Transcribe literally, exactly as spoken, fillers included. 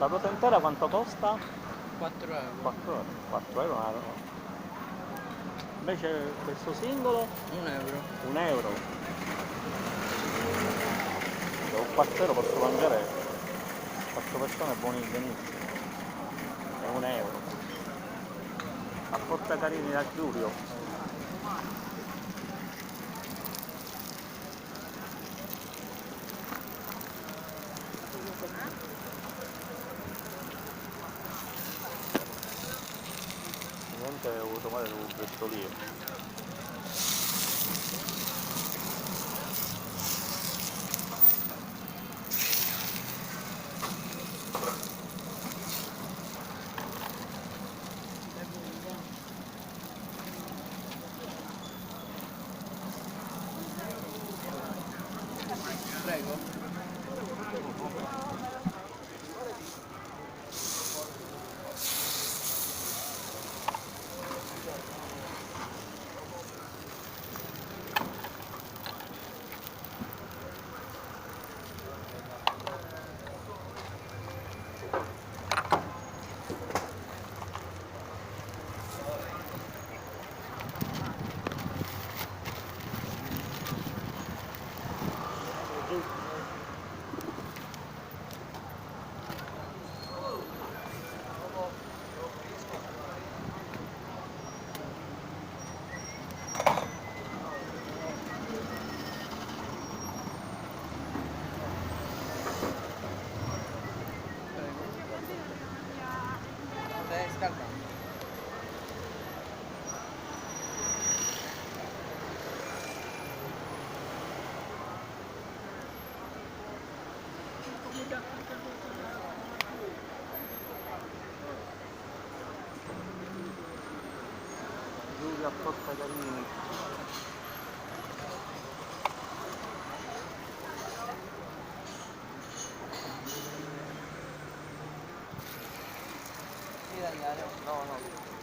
La ruota intera quanto costa? Quattro euro. Quattro euro? Quattro euro una ruota. Invece questo singolo? Un euro. Un euro. Con quattro euro posso mangiare quattro persone buoni, benissimo. È un euro. A Porta Carini da Giulio. Niente, ho avuto male un pettolino. Prego. Giulio a Porta Carini. Sì, Daniele, no, no.